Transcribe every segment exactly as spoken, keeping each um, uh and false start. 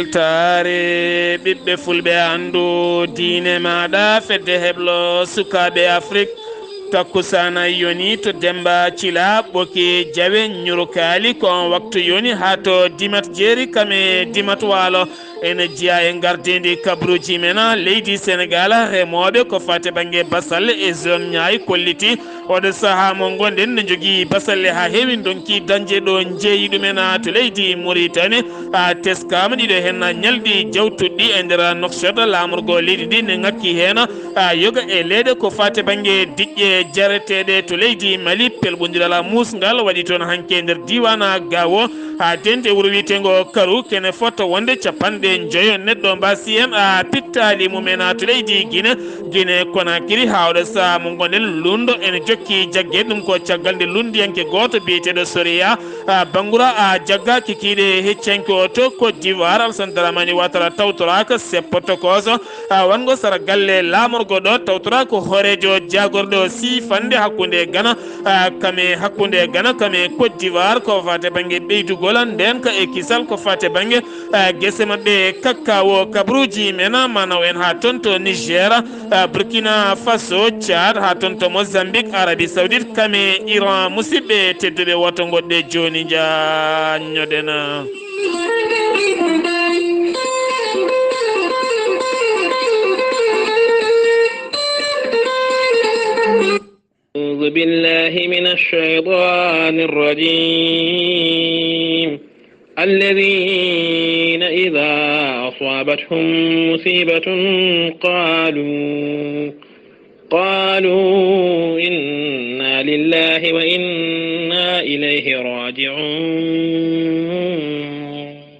Weltaare ɓiɓɓe fulɓe, anndu diine maaɗa, fedde heblo sukaaɓe Afrik. Takkusaana yoni to Demba Cila ɓoki jawe ñurukaali, ko on waktu yoni haa to Dimat Jeeri kam e Dimat Waalo. Ene jeyaa e ngardiindi kabaruuji men leydi Senegaal, remooɓe ko faati bannge basalle e zone Ñaay kolliti oɗo sahaa mo ngonɗen ne jogii basalle haa heewi, ndonki dañde ɗo njeeyi ɗumen to leydi Muritani. A teskaama ɗiɗo heen ñalɗi jawtuɗi e nder Nouakchott, laamorgo leydi ndi ne ŋakki heen a yoga e leeɗe ko faati bannge diƴƴe jareteeɗe to leydi Mali. Pelɓondiral muusngal waɗi toon hanki e nder diiwaan Gaawo, haa teeŋti e wuro wiyeteengo Karu, kene fota wonde capanɗe njoyo neɗɗo mbaasi heen a pittaali mumen to leydi Gine. Gine Konakiri, haa oɗo sahaa mo ngonɗen, lundo ene jokki jaggeede. Ɗum ko caggal nde lundiyanke gooto biyeteeɗo Soriya, a, Bangura, a, jagga kikiiɗe heccanke o to Côte d'Ivoire. Alassane Dramane Ouattara tawtoraaka, seppoto kooso, a, wanngo sara galle laamorgo ɗo, tawtoraaka hooreejo jaagorɗo siifannde hakkunde Gana, a, kame hakkunde Gana kame Côte d'Ivoire, ko faati bannge ɓeydugol ndeenka e kisal, ko faati bannge, a, gese maɓɓe kakkawo. Kabaruuji men manaw en haa toon to Niger, a, Burkina Faso, Tchad, haa toon to Mozambique, Arabie Saoudite, kame Iran. Musidɓe tedduɓe, woto ngoɗɗe jooni, njaanñoɗen. أعوذ بالله من الشيطان الرجيم. الذين إذا أصابتهم مصيبة قالوا، قالوا إنا لله وإنا إليه راجعون.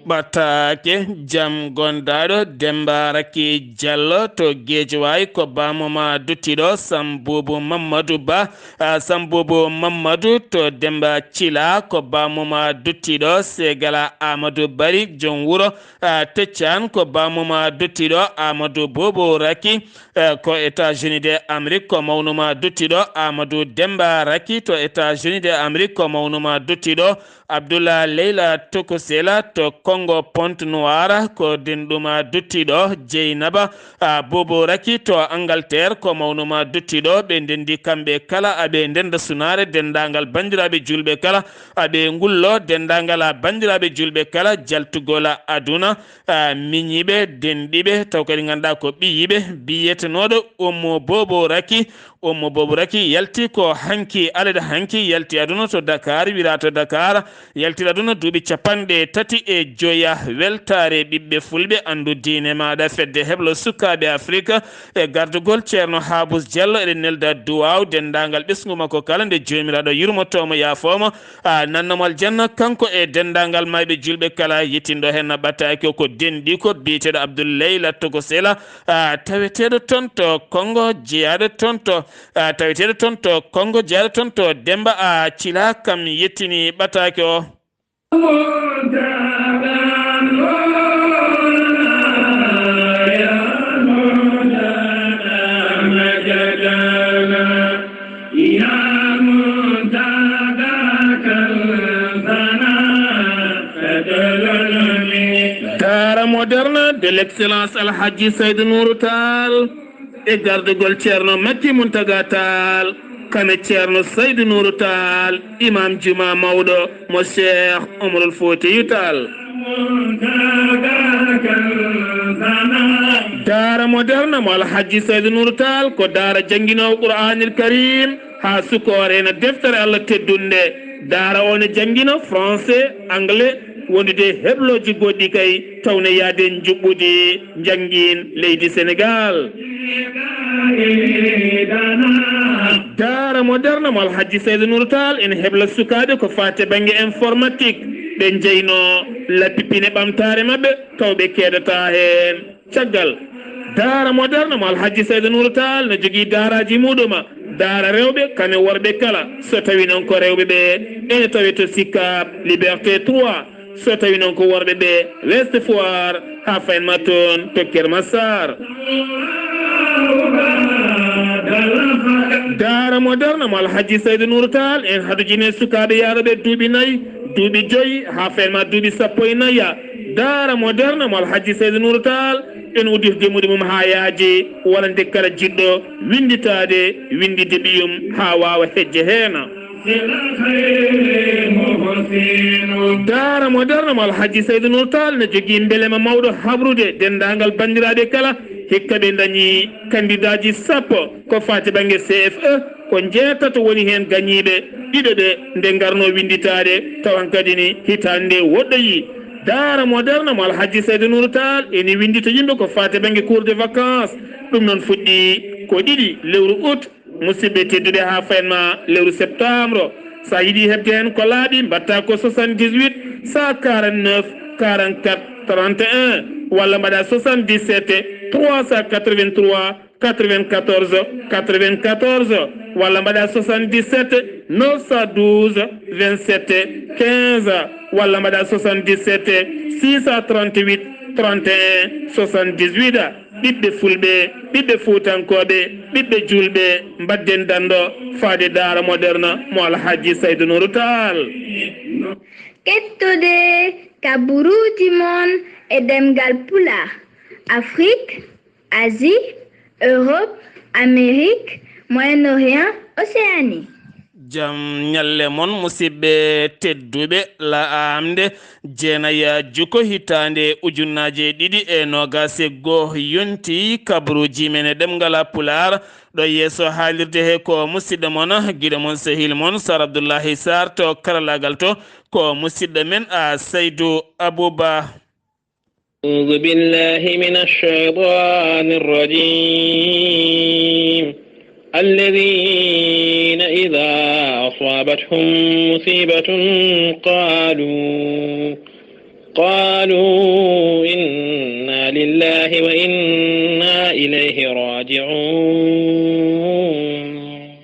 Ɓataake jam gondaaɗo Demba Raki Jallo to Geejawaay, ko baamu ma duttiɗo Sambuubu Mammadu Ba. A, Sambuubu Mammadu to Demba Cila, ko baamu ma duttiɗo Segala Amadou Bari, joom wuro, a, Teccaan, ko baamu ma duttiɗo Amadou Bobo Raki, a, ko États-Unis de Amérique, ko mawnu ma duttiɗo Amadou Demba Raki to États-Unis de Amérique, ko mawnu ma duttiɗo Abdullah Leyla Tokosela to Kongo Pointe-Noire, ko denɗuma duttiɗo Jeynaba, a, Bobo Raki to Angleterre, ko mawnuma duttiɗo. Ɓe ndendi kamɓe kala, aɓe ndenda sunaare, dendaangal banndiraaɓe julɓe kala, aɓe ngullo, dendaangal a banndiraaɓe julɓe kala, jaltugol a aduna, a, miñiiɓe, denɗiiɓe, taw kadi ngannduɗaa ko ɓiyiiɓe, biyetenooɗo Ummo Bobo Raki, Ummo Bobo Raki yalti ko hanki, alade hanki yalti aduna to Dakar, wira to Dakar, yalti aduna duuɓi capanɗe tati e joya. Weltaare ɓiɓɓe fulɓe, anndu diine maaɗa, fedde heblo sukaaɓe Afrika e gardugol Ceerno Haabus Jallo. Eɗen nelda duwaaw denndaangal ɓesngu makko kala, nde Joomiraaɗo yurmoto mo, yaafoo mo, a, nanna mo aljanna, kanko e denndaangal maayɓe julɓe kala. Yettinɗo heen ɓataake o ko denɗi ko biyeteeɗo Abdoul Leyla Togo Sela, a, taweteeɗo toon to Kongo, jeyaaɗo toon to, a, taweteeɗo toon to Kongo, jeyaaɗo toon to Demba, a, Cila, kam yettini ɓataake o. Daara moderne de l'excellence Alhaji Seydou Nourou Tall. E gardugol Ceerno Makki Muntaga Taal, kame Ceerno Saydu Nuuru Taal, Imam Juma mawɗo mo Cheikh Omarul Foutiyu Taal. Daara moderne mo Alhaji Saydu Nuuru Taal ko daara jannginoowo Qur'aanil Kariim haa sukoore ena deftere Allah teddunde. Daara o ne janngina français, anglais, wondude heblooji goɗɗi kay, tawne yahde njuɓɓudi njanngin leydi Senegaal. Daara moderne mo Alhaji Seydou Nour Tall ene hebla sukaaɓe ko faati bannge informatique. Ɓe njeyno lappi pine ɓamtaare maɓɓe, taw ɓe keedataa heen. Caggal, daara moderne mo Alhaji Seydou Nour Tall ne jogii daaraaji muɗuma, daara rewɓe kame worɓe kala, so tawi noon ko rewɓe ɓe ene tawe to Sicap Liberté trois, so tawi noon ko worɓe ɓe Ouest Foire, haa faynma toon to Keur Massar. Daara moderne mo Alhaji Seydou Nour Tall en hadujine sukaaɓe yaarooɓe duuɓi nayi, duuɓi joyi, haa faynma duuɓi sappo e nayi, Daara Moderne mo Alhaji Seydi Nuuru Taal ene udditi demmude mum haa yaaji, wonande kala jiɗɗo winnditaade, winnditde ɓiyum haa waawa hejje heen. Daara Moderne mo Alhaji Seydi Nuuru Taal ne jogii mbelema mawɗo habrude denndaangal banndiraaɓe kala, hikka ɓe ndañi kandidaaji sappo. Ko faati bannge C F E, ko njeetato woni heen gañiiɓe, ɗiɗo ɓe nde ngarno winnditaade, tawan kadi ni hitaande nde woɗɗoyi. Daara Moderne mo Alhaji Seydi Nuuru Taal ene winndita yimɓe ko faati bannge cours de vacances. Ɗum noon fuɗɗi ko ɗiɗi lewru août, musidɓe tedduɓe, haa fayan ma lewru septembre. So a yiɗi heɓde heen ko laaɓi, mbaɗta ko soixante-dix-huit cent quarante-neuf quarante-quatre trente et un, walla mbaɗa soixante-dix-sept trois cent quatre-vingt-trois quatre-vingt-quatorze quatre-vingt-quatorze, walla mbaɗa soixante-dix-sept neuf cent douze vingt-sept quinze, walla mbaɗa soixante-dix-sept six cent trente-huit trente et un soixante-dix-huit. Ɓiɓɓe fulɓe, ɓiɓɓe fuutankooɓe, ɓiɓɓe juulɓe, mbaɗden danndo faade Daara Moderne mo Alhaji Seydi Nuuru Taal. Kettude kaburuuji mon e ɗemngal Pulaar, Afrik, Asie, Europe, Amérique, Moyen-Orient, Océanie. Jam ñalle mon, musidɓe tedduɓe, laaɓnde jeenayi juko hitaande ujunnaaje ɗiɗi e noogaas e goo yonti, kabaruuji men e ɗemngal Pulaar. Ɗo yeeso haalirde he ko musidɗo mon, giɗo mon, sehil mon, Sar Abdullahi Sar, to karallaagal to, ko musidɗo men, a, Saydu Abuba. أعوذ بالله من الشيطان الرجيم. الذين إذا أصابتهم مصيبة قالوا، قالوا إنا لله وإنا إليه راجعون.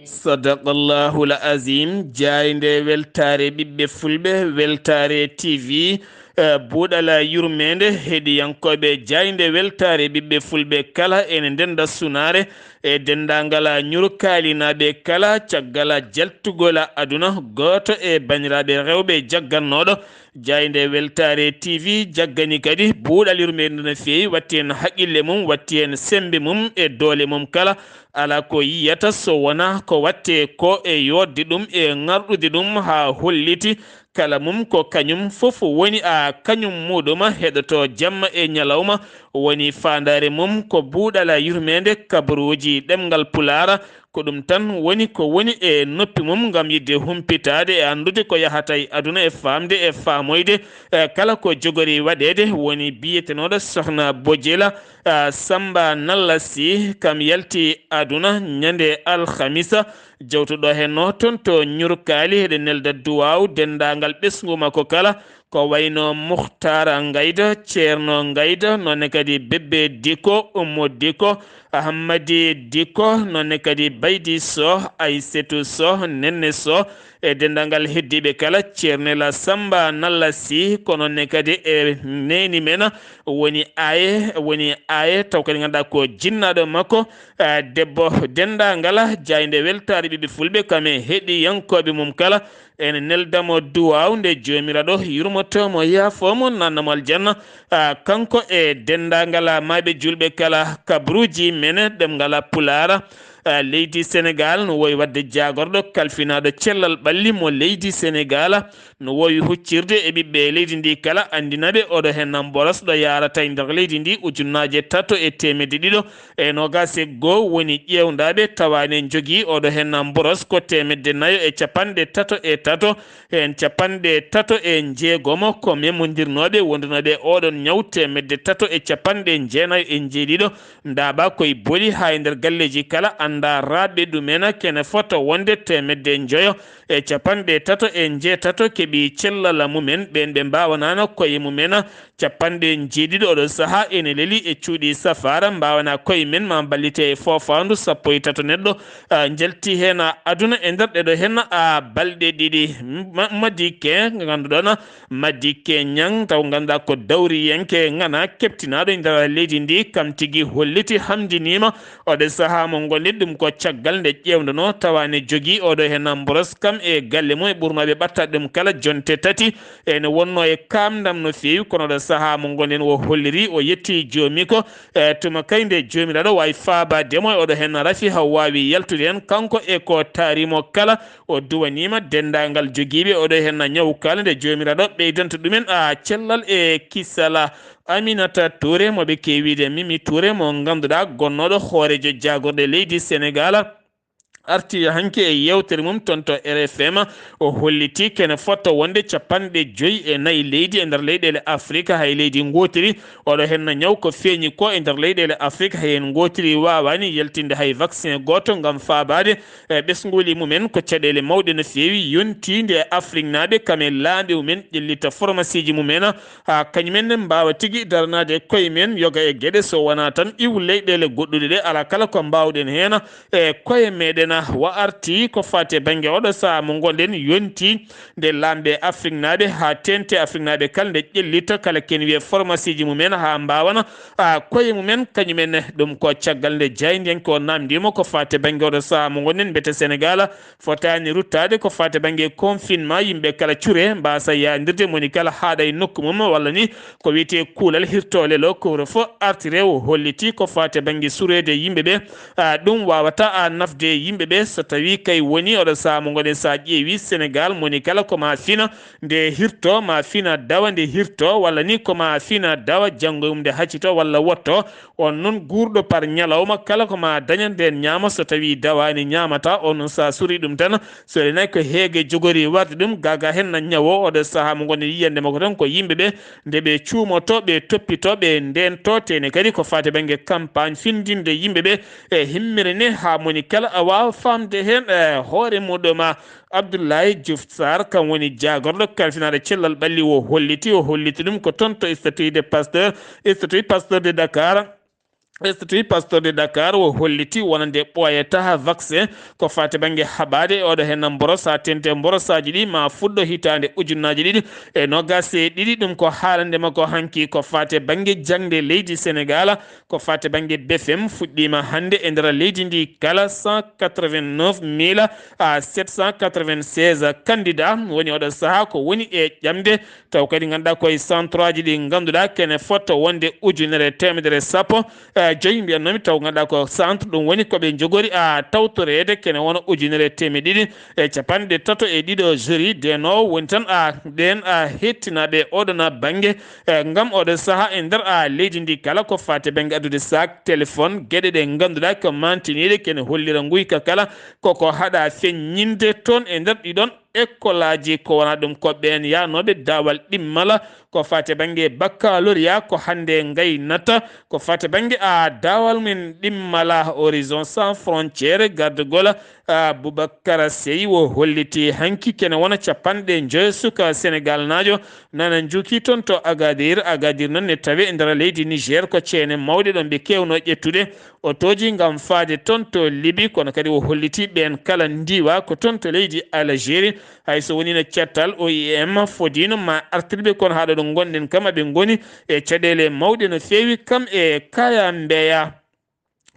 Sadaqallahul Azim. Jaaynde weltaare ɓiɓɓe fulɓe, Weltaare T V, eh, buuɗal yurmeende heɗiyankooɓe. Jaaynde weltaare ɓiɓɓe fulɓe kala ene ndennda sunaare e denndaangal ñurkaalinaaɓe kala, caggal jaltugol aduna, gooto e banndiraaɓe rewɓe jaggannooɗo Jaaynde Weltaare T V jaggani kadi buuɗal yurmeende no feewi, watti heen haqqille mum, watti heen semmbe mum e doole mum kala. Alaa ko yiyata so wonaa ko waɗtee ko e yooɗde ɗum e ŋarɗude ɗum haa holliti kala mum ko kañum fof woni a kañum muɗum heɗoto jamma e ñalawma. Woni faandaare mum ko buuɗal yurmeende kabaruuji ɗemngal Pulaar. Ko ɗum tan woni ko woni e noppi mum ngam yiɗde humpitaade e anndude ko yahata e aduna e faamde e faamoyde, e kala ko jogori waɗeede. Woni biyetenooɗo Sohna Bojela, a, Samba Nalla Sy, kam yalti aduna ñande alhamisa jawtuɗo heen o toon to Ñurkaali. Eɗen nelda duwaaw denndaangal ɓesngu makko kala, ko wayno Muhtar Ngayda, Ceerno Ngayda, noon ne kadi Bebbe Diko, Ummo Diko, Ahammadi Diko, noon ne kadi Baydi Soh, Aysetu Soh, Nenne Soh, e denndaangal heddiiɓe kala, Ceerno Nela Samba Nalla Sy, ko noon ne kadi e neeni men woni Aye, woni Aye, taw kadi ngannduɗaa ko jinnaaɗo makko, eh, debbo. Denndaangal Jaaynde Weltaare ɓiɓɓe fulɓe, kam e heɗiyankooɓe mum kala, ene nelda mo duwaaw nde Joomiraaɗo yurmoto mo, yaafo mo, nanna mo aljanna, ah, kanko e denndaangal maayɓe juulɓe kala, kabaruuji men ɗemngal Pulaar. Ah, leydi Senegaal no wowi waɗde jaagorɗo kalfinaaɗo cellal ɓalli mo leydi Senegaal, no wowi huccirde e ɓiɓɓe leydi ndi kala, anndina ɓe oɗo heen mboros ɗo yaarata e nder leydi ndi ujunnaaje tato e teemedde ɗiɗo e noogaas e goo woni ƴeewndaaɓe, tawa ne njogii oɗo heen mboros ko teemedde nayo e capanɗe tato e tato, heen capanɗe tato e njeegomo ko memondirnooɓe wondunooɓe oɗon ñaw, teemedde tato e capanɗe jeenayo e njeeɗiɗo ndaaɓa koye boli haa e nder galleeji kala, annda raaɓɓe ɗumen, kene fota wonde teemedde njoyo e capanɗe tato e njeetato keɓi cellal mumen, ɓeen ɓe mbaawanaano koye mumen, capanɗe njeeɗiɗo oɗo sahaa ene leli e cuuɗi safaara, mbaawana koye men ma mballite e foofaandu sappo e tato neɗɗo, a, njalti heen aduna e nder ɗeɗo heen, a, balɗe ɗiɗi. Ma-, Madikke, ngannduɗon Madikke Ñang, taw ngannduɗaa ko dawriyanke ŋana keɓtinaaɗo e nder leydi ndi, kam tigi holliti, hamdiniima oɗo sahaa mo ngonɗen. Ɗum ko caggal nde ƴeewndeno tawa ne jogii oɗo heen mboros kam e galle mum e ɓurnooɓe ɓattaade ɗum kala jonte tati. Ene wonnoo e kaamndam no feewi, kono ɗo sahaa mo ngonɗen o holliri o yetti joomi ko e tuma kay nde joomiraaɗo waawi faabaade mo e oɗo heen rafi haw waawi yaltude heen kanko e ko taari mo kala. O duwaniima denndaangal jogiiɓe oɗo heen ñaw kala nde joomiraaɗo ɓeydanta ɗumen a cellal e kisala. Aminata Touré mo ɓe keewi wiide Mimi Touré mo ngannduɗaa gonnooɗo hooreejo jaagorɗe leydi Senegaal arti hanki e yewtere mum toon to R F M. O holliti kene fotto wonde capanɗe joyi e nayi leydi e nder leyɗeele Afrika hay leydi ngootiri. Oɗo henna ñaw ko feeñi ko e nder leyɗeele Afrika hay en ngootiri waawaani yaltinde hay vaccin gooto ngam faabaade e ɓesnguuli mumen. Ko caɗeele mawɗe no feewi yontii nde Afriknaaɓe kam e laamɓe mumen ƴellita formasiiji mumen haa kañumen ne mbaawa tigi daranaade e koye men yoga e geɗe so wonaa tan iw leyɗeele goɗɗuɗe ɗe alaa kala ko mbaawɗen heen e koye meɗen. Wa arti ko faati e bannge oɗo sahaa mo ngonɗen yonti nde laamɓe Afriknaaɓe haa teeŋti Afriknaaɓe kala nde ƴellita kala ken wiye formasiiji mumen haa mbaawana a koye mumen kañumen ne. Ɗum ko caggal nde jaayndiyanke o naamndiima ko faati e bannge oɗo sahaa mo ngonɗen mbete Senegaal fotaani ruttaade ko faati e bannge confinement, yimɓe kala cure mbaasa yaandirde, moni kala haaɗa e nokku mum, walla ni ko wiyetee kuulal hirtoole lo couvre-feu artire. O holliti ko faati e bannge sureede yimɓe ɓe, a, ɗum waawata a nafde yimɓe ɓe so tawii kay woni oɗo sahaa mo ngoɗen so a ƴeewi Senegaal, moni kala ko ma fina nde hirto, ma fina dawa nde hirto, walla ni ko ma fina dawa janngo e mum nde haccito walla wotto. On noon guurɗo par ñalawma kala ko ma daña ndeen ñaama, so tawii dawaani ñaamata, on noon so a surii ɗum tan, so renay ko heege jogori warde ɗum, gaagaa heen na ñawo. Oɗo sahaa mo ngonɗen yiyannde makko tan ko yimɓe ɓe, nde ɓe cuumoto, ɓe toppito, ɓe ndeento, teene kadi ko faati bannge campagne findinde yimɓe ɓe e himmere nde, haa moni kala a waawa faamde heen e hoore muɗum. Abdoulaye Diouf Sarr, kam woni jaagorɗo kalfinaaɗo cellal ɓalli, o holliti, o holliti ɗum ko toon to statut de pasteur, statut pasteur de Dakar. Statut pasteur de Dakar o holliti wonande ɓooyata vaccin ko faati bannge haɓaade e oɗo heen mboros, haa teeŋti mborosaaji ɗi ma fuɗɗo hitaande ujunnaaji ɗiɗi e noogaas e ɗiɗi. Ɗum ko haalande makko hanki ko faati bannge jaŋde leydi Senegaal, ko faati bannge B F M fuɗɗiima hannde e nder leydi ndi kala cent quatre-vingt-neuf mille à sept cent quatre-vingt-seize candidat woni oɗo sahaa ko woni e ƴamde. Taw kadi ngannduɗaa koye centre aji ɗi ngannduɗaa kene fotto wonde ujunere e teemedere sappo e joyi, mbiyatnoomi, taw ngannduɗaa ko centre ɗum woni ko ɓe njogori a tawtoreede kene wona ujunere e teemedde ɗiɗi e capanɗe tato e ɗiɗo jury denoowo woni tan a ɗeen a hettinaaɓe oɗon a bannge e ngam oɗo sahaa e nder a leydi ndi kala ko faati bannge addude sac, téléphone, geɗe ɗe ngannduɗaa ko mantiniiɗe kene hollira nguyka kala koko haɗa feññinde toon e nder ɗiɗon. Ekkolaaji ko wona ɗum ko ɓeen yahnooɓe daawal ɗimmala ko faati bannge baccalauréat ko hannde ngaynata ko faati bannge a daawal men ɗimmala Horizon Sans Frontières gardagol a Boubacar Seye o holliti hanki kene wona capanɗe joyo suka Senegal naajo nana njuki toon to Agadir. Agadir noon ne tawe e nder leydi Niger ko ceene mawɗe ɗon ɓe keewno ƴettude otooji ngam faade toon to Libi, kono kadi o holliti ɓeen kala ndiwa ko toon to leydi Algérie. Hay so wonino cettal O I M fodino ma artirɓe, kono haa ɗo ɗo ngonɗen kam aɓe ngoni e caɗeele mawɗe no feewi kam e kaya mbeya.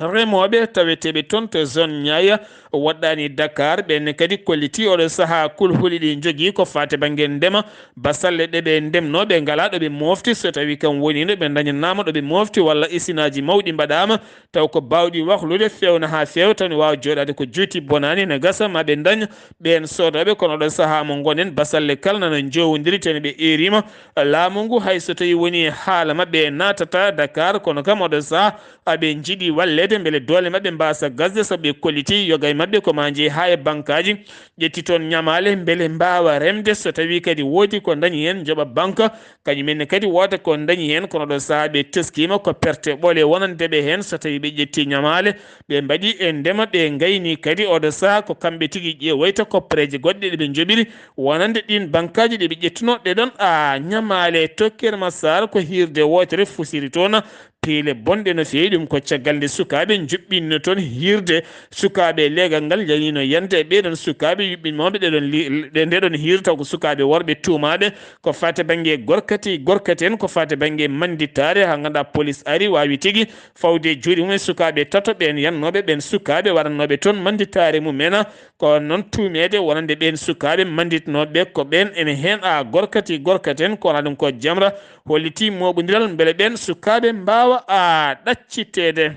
Remooɓe taweteeɓe toon to zone Niayes waɗɗaani Dakar, ɓeen ne kadi kolliti oɗo sahaa kulhuli ɗi njogii ko faati bannge ndema, basalle ɗe ɓe ndemnoo ɓe ngalaa ɗo ɓe moofti, so tawii kam woniino ɓe ndañanaama ɗo ɓe moofti walla isinaaji mawɗi mbaɗaama, taw ko baawɗi wahlude feewna haa feewa taw ne waawa jooɗaade ko juuti bonaani ne gasa ma ɓe ndañ ɓeen soodooɓe. Kono ɗo sahaa mo ngonen basalle kala nana njoowondiri tene ɓe eeriima laamu ngu hay so tawii woni haala maɓɓe naatata Dakar, kono kam oɗo sahaa aɓe njiɗi walleede mbele doole maɓɓe mbaasa gasde sabu ɓe kolliti yoga e maɓɓe ko ma njee haa e bankaaji ƴetti toon ñamaale mbele mbaawa remde so tawii kadi woodi ko ndañi heen njoɓa banque. Kañum en ne kadi wooda ko ndañi heen, kono ɗo sahaa ɓe teskiima ko perte ɓole wonande ɓe heen so tawii ɓe ƴettii ñamaale, ɓe mbaɗi e ndema, ɓe ngayni kadi. Oɗo sahaa ko kamɓe tigi ƴeewoyta koppareeje goɗɗe ɗe ɓe njoɓiri wonande ɗiin bankaaji ɗe ɓe ƴettunoo ɗe ɗon a ñamaale. To Kër Massar ko hiirde wootere fusiri toon, piile bonɗe no feewi. Ɗum ko caggal nde sukaaɓe njuɓɓinno toon hiirde. Sukaaɓe leegal ngal njanino yande e ɓee ɗoon sukaaɓe yuɓɓinmooɓe ɗee ɗoon li-, ɗe, nde ɗoon hiirde, taw ko sukaaɓe worɓe tuumaaɓe ko faati bannge gorkati, gorkati en, ko faati bannge mannditaare. Haa ngannduɗaa polis ari, waawi tigi fawde juuɗe mum e sukaaɓe tato ɓeen yannooɓe, ɓeen sukaaɓe waɗannooɓe toon mannditaare mum en. Ko noon tuumeede wonande ɓeen sukaaɓe mannditnooɓe ko ɓeen ene heen, a, gorkati, gorkati en, ko wonaa ɗum ko Jamra, hollitii mooɓondiral mbele ɓeen sukaaɓe mbaawa, a, ɗacciteede.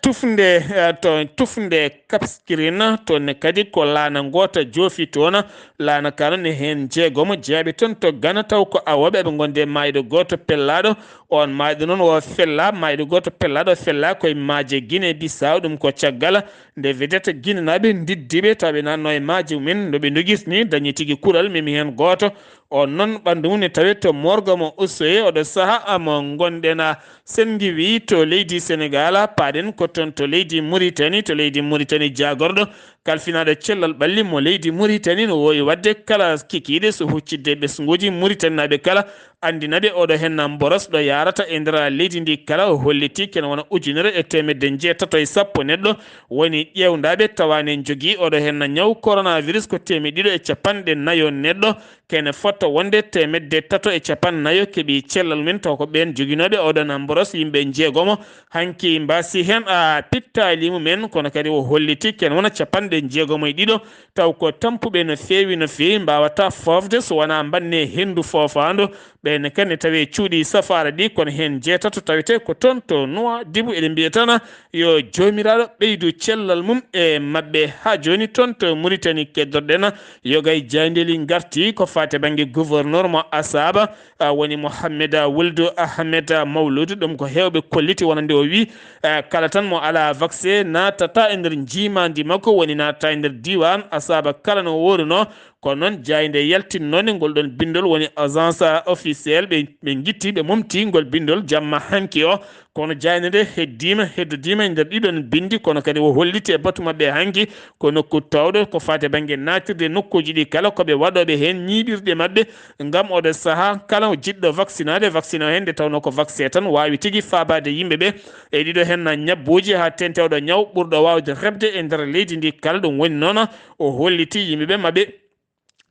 Tufnde, eh, to tufnde Kapskirin, toon ne kadi ko laana ngoota joofi toon. Laana kaa noon ne heen jeegomo jeyaɓe toon to Gana, taw ko awooɓe, eɓe ngondi e maayɗo gooto pellaaɗo. Oon maayɗo noon o fellaa, maayɗo gooto pellaaɗo o fellaa ko e maaje Gine Bisaaw. Ɗum ko caggal nde vedette ginenaaɓe ndiddiiɓe, taw ɓe naatno e maaje mumen, no ɓe ndogirtini, dañi tigi kural, memi heen gooto. On noon, ɓanndu mum ne tawee to morgue mo Oussouye, oɗo sahaa mo ngonɗen a Senngiwi to leydi Senegaal, paaɗen ko toon to leydi Muritani, to leydi Muritani jaagorɗo kalfinaaɗo cellal ɓalli mo leydi Muritani no woowi waɗde kala kikiiɗe so huccidde ɓesnguuji Muritaninaaɓe kala, anndina ɓe oɗo heen mboros ɗo yaarata e nder leydi ndi kala, o hollitii kene wona ujunere e teemedde njeetato e sappo neɗɗo woni ƴeewndaaɓe tawa ne njogii oɗo heen ñaw coronavirus ko teemeɗɗe ɗiɗo e capanɗe nayo neɗɗo, kene fota wonde teemedde tato e capanɗe nayo keɓii cellal mum, taw ko ɓeen joginooɓe oɗon mboros yimɓe njeegomo hanki mbaasi heen a pittaali mumen, kono kadi o holliti kene wona capanɗe njeegomo e ɗiɗo, taw ko tampuɓe no feewi, no feewi, mbaawataa foofde so wonaa mbanne henndu foofaandu. Ɓeen kadi ne tawee cuuɗi safaara ɗi, kono heen jeetato tawetee ko toon to Nuwaadibu. Eɗen mbiya tan yo Joomiraaɗo ɓeydu cellal mum e maɓɓe. Haa jooni toon to Muritani keddorɗen, yogay jaayndeeli ngarti ko faati bannge gouverneur mo Asaaba, a, woni Mohammed Wuldu Ahmed Mawlud. Ɗum ko heewɓe kolliti wonande o wi, a, kala tan mo alaa vaccin naatata e nder njiimaandi makko, woni naatata e nder diiwaan Asaaba kala no wooruno. Kono noon, jaaynde yaltinnoonde ngol ɗoon binndol woni agence officielle, ɓe, ɓe ngitti, ɓe momti ngol binndol jamma hanki o. Kono jaaynde nde heddiima, heddodiima e nder ɗiɗon binndi, kono kadi o holliti e batu maɓɓe hanki ko nokku toowɗo ko faati e bannge naatirde nokkuuji ɗi kala, ko ɓe waɗooɓe heen ñiiɓirɗe maɓɓe ngam oɗo sahaa kala jiɗɗo vaccinaade, vaccine o heen nde tawnoo ko vaccin tan waawi tigi faabaade yimɓe ɓe e ɗiɗo heen ñabbuuji haa teeŋti oɗo ñaw ɓurɗo waawde reɓde e nder leydi ndi kala. Ɗum woni noon o holliti yimɓe ɓe maɓɓe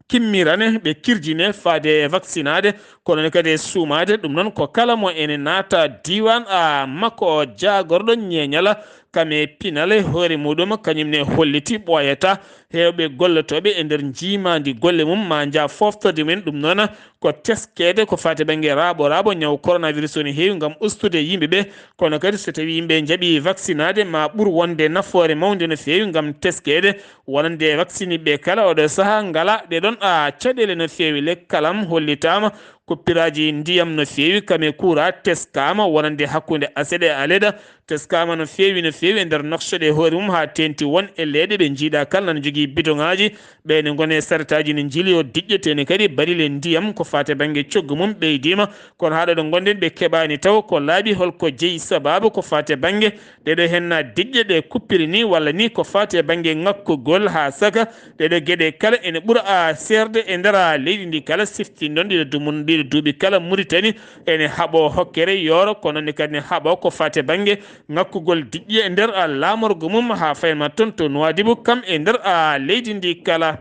kimmirane, ɓe kirjine faade e vaccinaade, kono ne kadi e suumaade. Ɗum noon ko kala mo ene naata diiwaan a makko o jaagorɗo ñeeñala kam e pinal e hoore muɗum, kañum ne holliti ɓooyata heewɓe gollotooɓe e nder njiimaandi golle mum ma njaa fooftorde mumen. Ɗum noon ko teskeede ko faati bannge raaɓo raaɓo ñaw coronavirus woni heewi ngam ustude yimɓe ɓe, kono kadi so tawii yimɓe njaɓii vaccinaade ma ɓur wonde nafoore mawnde no feewi ngam teskeede. Wonande vaccine ɓe kala oɗo sahaa ngala ɗe ɗon a caɗeele no feewi. Lekkalam hollitaama, kuppiraaji ndiyam no feewi, kame kuura teskaama wonande hakkunde Aseɗe e Aleɗa, teskaama no feewi, no feewi e nder nokso ɗe hoore mum haa teeŋti won e leeɗe ɓe njiiɗa kala nana jogii bidoŋaaji, ɓe ne ngoni e saretaaji ne njili o diƴƴe, teeŋti kadi barile ndiyam ko faati bannge coggu mum ɓeydiima. Kono haa ɗo ɗo ngonɗen ɓe keɓaani taw ko laaɓi holko jeyi sabaabu ko faati bannge ɗeɗo heen na diƴƴe ɗe kuppiri ni walla ni ko faati e bannge ŋakkugol haa saka. Ɗeɗo geɗe kala ene ɓura a seerde e nder a leydi ndi kala siftinɗon ɗiɗo dumun, ɗiɗo duuɓi kala Muritani ene haɓo hokkere yooro, kono ni kadi ne haɓo ko faati e bannge ŋakkugol diƴƴe e nder a laamorgo mum haa fayma toon to Nuwaadibu kam e nder a leydi ndi kala.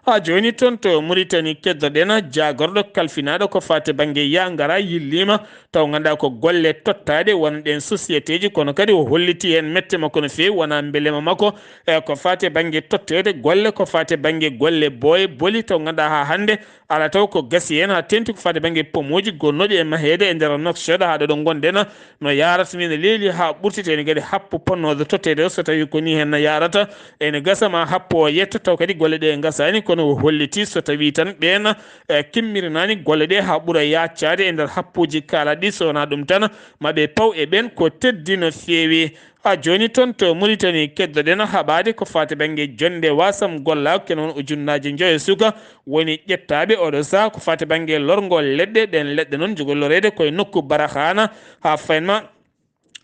Haa jooni toon to Muritani keddoɗen jaagorɗo kalfinaaɗo ko faati bannge yaa ngara yilliima, taw ngannduɗaa ko golle tottaaɗe wonɗen sociétéji, kono kadi o holliti heen mette makko no feewi, wonaa mbelema makko e ko faati bannge totteede golle, ko faati bannge golle booye boli, taw ngannduɗaa haa hannde ala taw ko gasi heen haa teeŋti ko faati bannge pomooji gonnooɗi e maheede e nder Nouakchott haa ɗo ɗo ngonɗen. No yaarata ni, no leeli haa ɓurti, tee ne kadi happu ponnooɗo totteede o, so tawii ko nii heen no yaarata, ene gasa ma happu o yetto, taw kadi golle ɗe ngasaani, kono o holliti so tawii tan ɓeen, e, kimmirinaani golle ɗe haa ɓura yaaccaade e nder happuuji kaalaaɗi, so wonaa ɗum tan, ma ɓe paw e ɓeen ko teddi no feewi. Haa jooni toon to Muritani keddoɗen haɓaade ko faati bannge jonnde wasam gollaako, kene won ujunnaaje njoyo suka, woni ƴettaaɓe oɗo sahaa ko faati bannge lorngol leɗɗe. Ɗeen leɗɗe noon njogoloreede koye nokku Barahaana haa fayma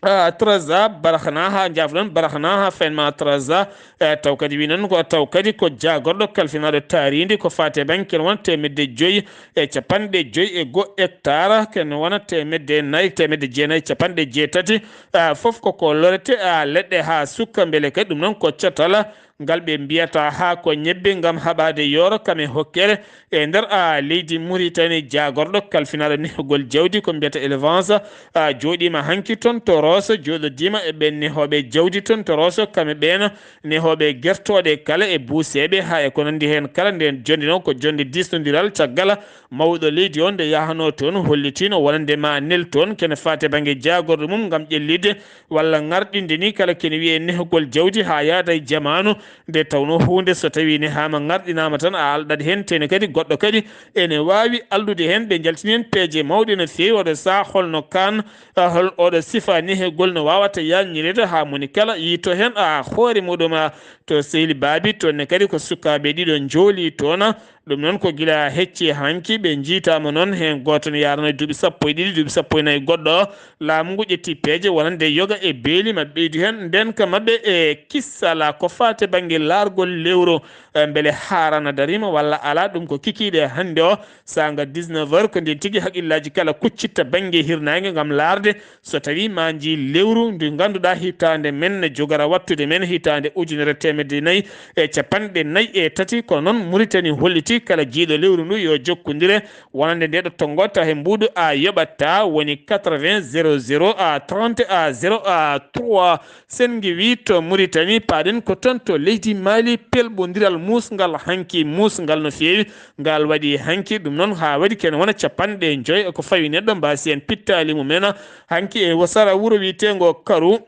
ah, Trasa Barahna, haa njaafo ɗon Barahna, haa Fenma Trasa, eh, taw kadi wi noon ko, taw kadi ko jaagorɗo kalfinaaɗo taariindi ko faati e bannge ken wona teemedde joyi e capanɗe joyi e go hectare, ken wona teemedde nayi, teemedde jeenayi capanɗe jeetati, ah, fof koko lorete, ah, leɗɗe haa sukka, mbele kadi ɗum noon ko catal ngal ɓe mbiyata haa ko ñebbe ngam haɓaade yooro kam e hokkere e nder, ah, leydi Muritani. Jaagorɗo kalfinaaɗo nehgol jawdi ko mbiyata élevage, ah, jooɗiima hanki toon to Rosso, jooɗodiima e ɓeen nehooɓe jawdi toon to Rosso, kam e ɓeen nehooɓe gertooɗe kala e buuseeɓe, haa e ko nanndi heen kala. Ndeen jonde noon ko jonde diisnondiral, caggal mawɗo leydi o nde yahanoo toon, hollitiino wonande ma nel toon kene faati e bannge jaagorɗo mum ngam ƴellitde walla ŋarɗinde ni kala kene wiyee nehgol jawdi haa yaada e jamaanu, nde tawnoo huunde so tawii nehaama ŋarɗinaama tan a alɗat heen, tene kadi goɗɗo kadi ene waawi alɗude heen. Ɓe njaltini heen peeje mawɗe no feewi, oɗo sahaa holno kaan, ah, hol oɗo sifa nehgol no waawata yalnirede haa moni kala yiito heen, ah, hoore muɗum, ah, to Sehli Baabi, toon ne kadi ko sukaaɓe ɗiɗo njooli toon. Ɗum noon ko gila hecci hanki ɓe njiitaama noon, heen gooto ne yaarana duuɓi sappo e ɗiɗi, duuɓi sappo e nayi goɗɗo. Laamu ngu ƴetti peeje wonande yoga e beeli ma ɓeydu heen ndenka maɓɓe e kissala ko faati bannge laargol lewru, eh, mbele haarana dariima walla alaa. Ɗum ko kikiiɗe hannde o, saanga dix-neuf heures, ko ndeen tigi haqqillaaji kala kuccitta bannge hirnaange ngam laarde so tawii maa njii lewru ndu ngannduɗaa hitaande men ne jogora wattude men hitaande ujunere teemedde nayi e capanɗe nayi e tati. Kono noon Muritani holliti kala jiiɗo lewru ndu yo jokkondire wonande nde ɗo tonngo ta he mbuuɗu a yoɓata woni quatre-vingts zéro zéro à trente à zéro à trois. Sen ngi wi to Muritani, paaɗen ko toon to leydi Mali, pelɓondiral muusngal hanki, muusngal no feewi. Ngal waɗi hanki, ɗum noon haa waɗi kene wona capanɗe joy e ko fawi neɗɗo mbaasi heen pittaali mumen. Hanki e wasara wuro wiyeteengo Karu,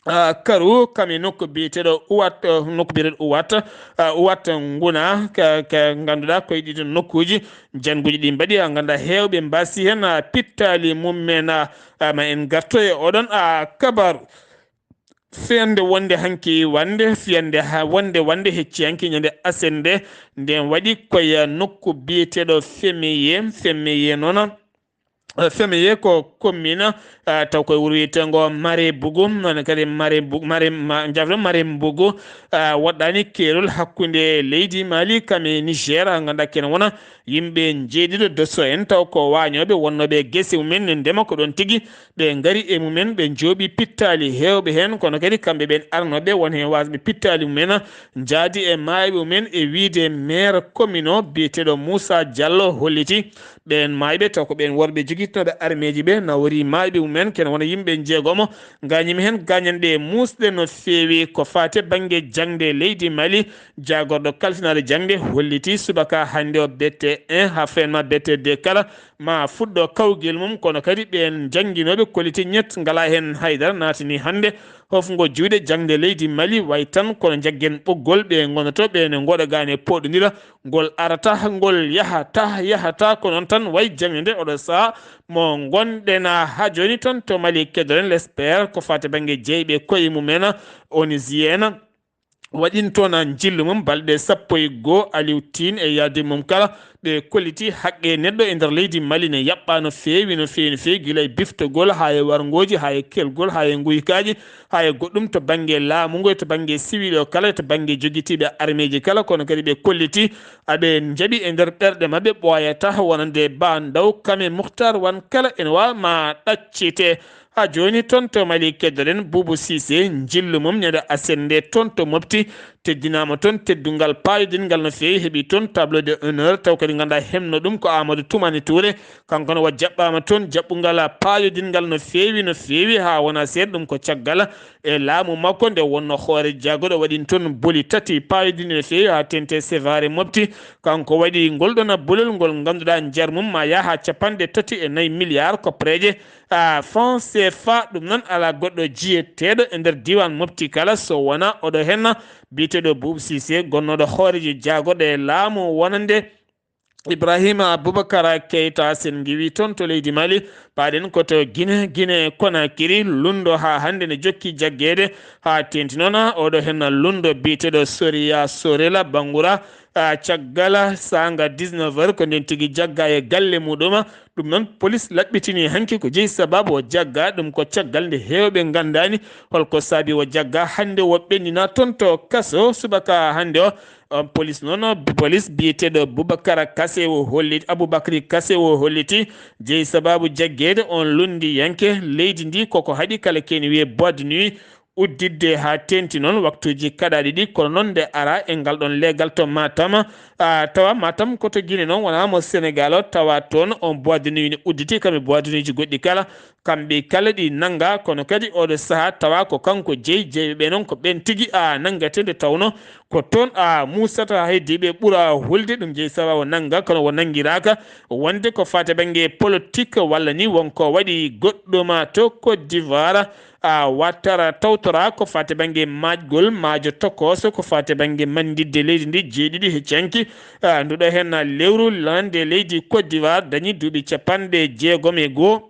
ah, Karu, kam e nokku biyeteeɗo Uwat, eh, nokku biyeteeɗo Uwat, ah, Uwat Nguna, ka, ka ngannduɗaa koye ɗiɗo nokkuuji, jannguuji ɗi mbaɗi, haa ngannduɗaa heewɓe mbaasi heen, ah, pittaali mumen, ah, ah, ma en ngarto e oɗon, ah, kabaru. Fiyande wonde hanki wande, fiyande ha wonde wande hecci hanki ñande aset nde, nden waɗi koye nokku biyeteeɗo Femeye, Femeye noon, eh, Femeye ko commune, eh, taw koye wuro wiyeteengo Mare Bugu, noon kadi Mare Bugu, Mare, ma, jafre Mare Bugu, eh, woɗɗani keerol hakkunde leydi Mali kam e Niger, ha ngannduɗaa kene wona yimɓe njeeɗiɗo Dosso en, taw ko waañooɓe wonnooɓe e gese mumen ne ndema ko ɗoon tigi. Ɓe ngari e mumen, ɓe njooɓi pittaali heewɓe heen, kono kadi kamɓe ɓeen arnooɓe won heen waasɓe pittaali mumen njaadi e maayɓe mumen, e wiyde maire commune o biyeteeɗo Moussa Diallo holliti ɓeen maayɓe, taw ko ɓeen worɓe jogitnooɓe armeeji ɓe nawori maayɓe mumen, kene wona yimɓe njeegomo, ngaañiima heen gaañanɗe muusɗe no feewi. Ko faati e bannge jaŋde leydi Mali, jaagorɗo kalfinaare jaŋde holliti subaka hannde o B T un haa fenma B T deux kala ma fuɗɗo kawgel mum, kono kadi ɓeen jannginooɓe kolliti ñett ngalaa heen haydara naatani hannde hofngo juuɗe jaŋde leydi Mali, way tan kono njaggen ɓoggol ɓe ngonnoto ɓe ne ngoɗagaani e poɗondira, ngol arata, ngol yahata, yahata, ko noon tan way jaŋde nde oɗo sahaa mo ngonɗen haa jooni toon to Mali keddoren L'Espoir ko faati bannge jeyɓe koye mumen, Onusien waɗin toon njillu mum balɗe sappo e goo, Aliou Tine e yahde mum kala, ɓe kolliti haqqe neɗɗo e nder leydi Mali ne yaɓɓa no feewi, no feewi, no feewi, gila e biftogol, haa e warngooji, haa e kelgol, haa e nguykaaji, haa e goɗɗum to bannge laamu ngu, e to bannge siwil o kala, e to bannge jogitiiɓe armeeji kala, kono kadi ɓe kolliti aɓe njaɓi e nder ɓerɗe maɓɓe ɓooyata wonande Ba Ndaw, Kame Muhtar wan kala ene waawa ma ɗaccite. Haa jooni toon to Mali keddoɗen Boubou Cissé, njillu mum ñande aset nde toon to Mopti, teddinaama toon teddungal paayodingal no feewi, heɓi toon tableau de honneur, taw kadi ngannduɗaa hemno ɗum ko Amadou Toumani Touré, kanko ne wa jaɓɓaama toon jaɓɓungal paayodingal no feewi, no feewi, haa wona seeɗa ɗum ko caggal e laamu makko nde wonno hoore jagguɗo waɗin toon boli tati paayodinɗi no feewi haa teeŋti e Sévaré Mopti, kanko waɗi ngol ɗoon bolol ngol ngannduɗaa njar mum ma yaha capanɗe tati e nayi milliard koppareeje, ah, franc C F A, ɗum noon alaa goɗɗo jiyeteeɗo e nder diiwaan Mopti kala so wonaa oɗo heen biyeteeɗo Boubou Cissé, gonnooɗo hooreejo jaagorɗo e laamu wonande Ibrahima Boubacar Keita, sen ngiwi toon to leydi Mali, paaɗen ko to Gine, Gine Konakiri, lunndo haa hannde ne jokki jaggeede, haa teenti noon, oɗo heen lunndo biyeteeɗo Soria Sorela Bangoura, a, caggal saanga dix-neuf heures, ko ndeen tigi jagga e galle muɗum. Ɗum noon, polis laɓɓitini hanki ko jeyi sababu o jagga, ɗum ko caggal nde heewɓe nganndaani holko saabi o jagga. Hannde o ɓennina toon to kaso subaka hannde o. On polis noon, polis biyeteeɗo Boubacar Kase o holliti, Aboubacry Kase o holliti jeyi sababu jaggeede on lunndiyanke leydi ndi, koko haɗi kala keni wiyee boîte de nuit udditde haa teenti noon waktuuji kaɗaaɗi ɗi. Kono noon nde ara e ngal ɗoon leegal to Matam, a, tawa Matam ko to Gine noon, wonaa mo Senegal o, tawa toon on boîte de nuit ne udditi kam e boîte de nuit ji goɗɗi kala. Kamɓe kala ɗi nannga, kono kadi oɗo sahaa tawa ko kanko jeyi, jeyiɓe ɓe noon ko ɓeen tigi a nanngate, nde tawnoo ko toon a muusata hay de ɓe ɓura hulde, ɗum jeyi sababu nannga, kono o nanngiraaka. Wonde ko faati bannge politique walla ni won ko waɗi goɗɗum to Côte d'Ivoire, a, wattara tawtora ko faati bannge maajgol maajo tokooso, ko faati bannge mannditde leydi ndi jeeɗiɗi he canki. A, nduɗo heen lewru lande leydi Côte d'Ivoire dañi duuɓi capanɗe jeegom e goo.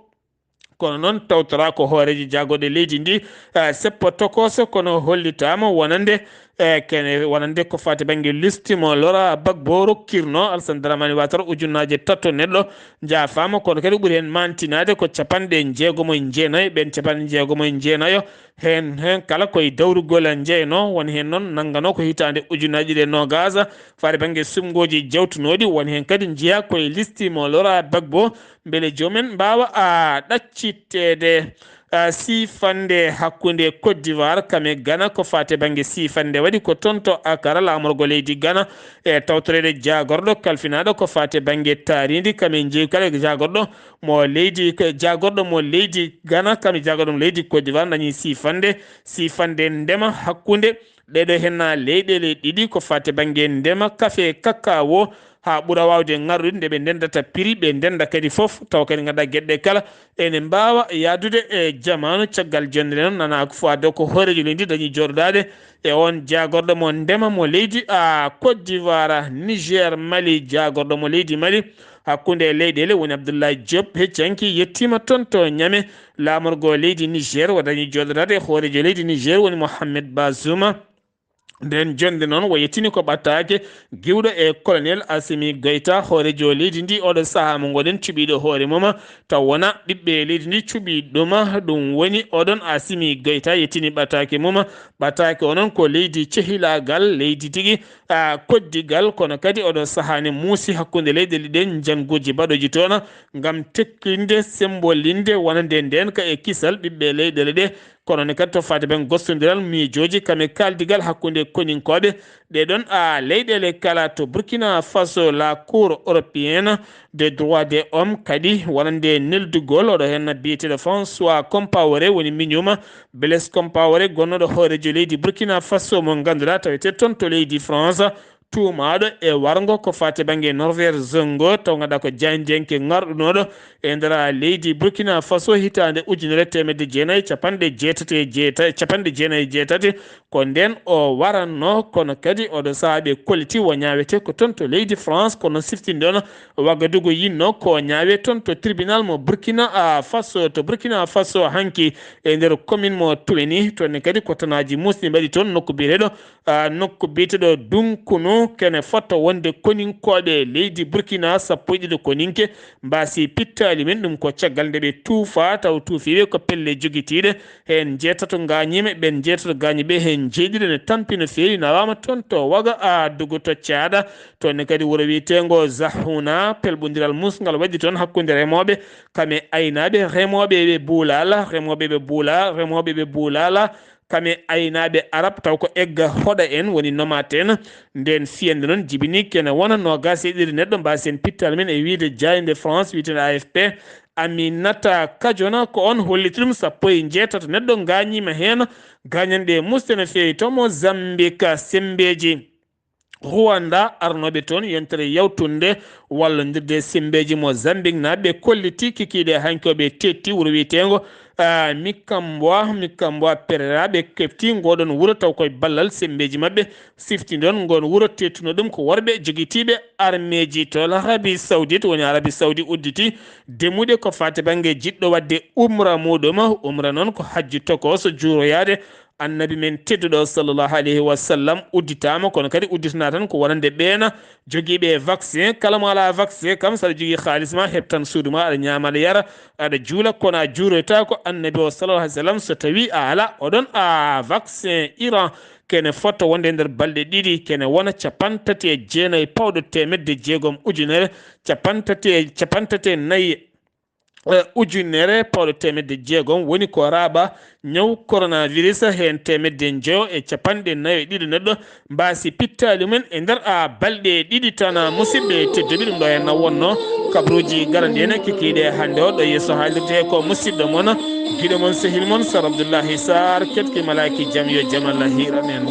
Kono noon tawtora ko hooreejo jaagorɗe leydi ndi, eh, seppo tokooso, kono hollitaama wonande, eh, kene wonande ko faati bannge listimo Laurent Gbagbo rokkirno Alassane Dramane Ouattara ujunnaaje tato neɗɗo njaafaama, kono kadi ɓuri heen maantinaade ko capanɗe jeegomo e jeenayo, ɓeen capanɗe jeegomo e jeenayo, heen, heen kala koye dawrugol njeyanoo, won heen noon nanngano ko hitaande ujunnaaje ɗiɗi e noogaas, faati bannge suɓngooji jawtunooɗi, won heen kadi njiya koye listimo Laurent Gbagbo, mbele joomen mbaawa a ɗaccitteede, a, siifannde hakkunde Côte d'Ivoire kam e Ghana ko faati bannge siifannde waɗi ko toon to Accra, laamorgo leydi Ghana, e tawtoreede jaagorɗo kalfinaaɗo ko faati bannge taariindi kam e njeeyu kala jaagorɗo mo leydi, ko jaagorɗo mo leydi Ghana kam e jaagorɗo mo leydi Côte d'Ivoire dañi siifannde, siifannde ndema hakkunde ɗeɗo heen leyɗeele ɗiɗi ko faati bannge ndema, kafe, kakao, haa ɓura waawde ŋarɗude nde ɓe ndenndata prix, ɓe ndennda kadi fof, tawa kadi ngannduɗaa geɗe ɗe kala ene mbaawa yahdude e jamaanu. Caggal jonnde noon, nanaa ko faade ko hooreejo leydi dañi jooɗodaade e oon jaagorɗo mo ndema mo leydi, a, Côte d'Ivoire, Niger, Mali, jaagorɗo mo leydi Mali, hakkunde e leyɗeele woni Abdoulaye Diop, heccanki yettiima toon to Niamey, laamorgo leydi Niger, o dañi jooɗodaade e hooreejo leydi Niger woni Mohamed Bazoum. Nden jonnde noon, o yettini ko ɓattaake giwɗo e Colonel Assimi Goïta, hooreejo leydi ndi, oɗo sahaa mo ngoɗen cuɓiiɗo hoore mum, taw wona ɓiɓɓe leydi ndi cuɓi ɗum, ɗum woni oɗon Assimi Goïta yettini ɓattaake mum. Ɓattaake o noon ko leydi cehilaagal, leydi tigi, a, koddigal, kono kadi oɗo sahaa ne muusi hakkunde leyɗeele ɗen, njannguuji baɗooji toon, ngam tekkinde, sembolinde wonande ndeen ka e kisal ɓiɓɓe leyɗeele ɗe. Kono ne kadi to faade ben gostondiral miijooji kam e kaaldigal hakkunde koninkooɓe ɗee ɗoon, a, leyɗeele kala, to Burkina Faso, la Cour européenne des droits de l'homme kadi wonande neldugol oɗo heen biyeteeɗo François Compaoré woni miñum Blaise Compaoré, gonnooɗo hooreejo leydi Burkina Faso mo ngannduɗaa tawetee toon to leydi France, tuumaaɗo e warngo ko faati bannge Norbert Zongo, taw ngannduɗaa ko jaayndiyanke ŋarɗunooɗo e nder leydi Burkina Faso hitaande ujunere teemedde jeenayi e capanɗe jeetati e jeetati, capanɗe jeenayi e jeetati. Ko ndeen o waranno, kono kadi oɗo sahaa ɓe kolliti o ñaawete ko toon to leydi France, kono siftinɗon Wagadugu yinno ko ñaawe toon to tribunal mo Burkina, a, Faso, to Burkina Faso hanki e nder commune mo Tuweni. Toon ne kadi ko tanaaji muusɗi mbaɗi toon nokku biyeteeɗo, a, nokku biyeteeɗo Dunkunu, kene fotto wonde koninkooɓe leydi Burkina sappo e ɗiɗo koninke mbaasi pittaali men. Ɗum ko caggal nde ɓe tuufa, taw tuufiiɓe ko pelle jogitiiɗe. Heen njeetato ngaañiima, ɓeen njeetato gaañi ɓe, heen njeeɗiɗo ne tampi no feewi, nawaama toon to Waga, a, Dugu to Caada. Toon ne kadi wuro wiyeteengo Zahuna, pelɓondiral muusngal waɗi toon hakkunde remooɓe kam e aynaaɓe. Remooɓe ɓe Buulaala, remooɓe ɓe Buula-, remooɓe ɓe Buulaala, kam e aynaaɓe Arab, taw ko egga hoɗa en woni nomade en. Ndeen fiyannde noon jibini kene wona noogaas e ɗiɗi neɗɗo mbaasi en pittaali men e wiyde jaaynde France wiyeteende A F P. Aminata Kajona ko oon holliti ɗum, sappo e njeetato neɗɗo ngaañiima heen, gaañanɗe muusɗe no feewi. To Mozambique, semmbeeji Rwanda arnooɓe toon yontere yawtunde wallondirde e semmbeeji Mozambique naaɓe, ɓe kolliti kikiiɗe hanki o, ɓe teetti wuro wiyeteengo Ah, Mikamboa, Mikamboa Pereira, ɓe kefti ngoɗon wuro taw koye ballal sembeeji maɓɓe. Sifti ɗon ngon wuro teetuno ɗum ko worɓe jogitiiɓe armeeji to L'Arabie Saoudite, woni Arabie Saoudi udditi demude ko faati bannge jiɗɗo waɗde umra muɗum. Umra noon ko hajju tokooso juuroyaade Annabi men tedduɗo sallallahu alayhi wa sallam udditaama, kono kadi udditana tan ko wonande ɓeena jogiiɓe vaccin. Kala mo alaa vaccin kam, saɗa jogii haalis ma, heɓtan suudu ma, aɗa ñaama, aɗa yara, aɗa juula, kono a juuroytaako Annabi o sallallahu alayhi wa sallam. So tawii a alaa, oɗon a vaccin Iran, kene fota wonde e nder balɗe ɗiɗi, kene wona capanɗe tati e jeenayi pawɗo teemedde jeegom ujunere, capanɗe tati e, capanɗe tati e nayi, eh, ujunere pawɗo teemedde jeegom, woni ko raaɓa ñaw coronavirus heen teemedde njeyo e capanɗe nayo e ɗiɗi neɗɗo mbaasi pittaali mum en e nder a balɗe ɗiɗi tan. Musidɓe tedduɓe, ɗum ɗo henna wonno kabruuji garandi en kikiiɗe hannde o. Ɗo yeeso haalirde ko musidɗo mon, giɗo mon, sehil mon, Sar Abdoullahi Sarr, ketki malaaki jam, yo jam Allah hiiran en.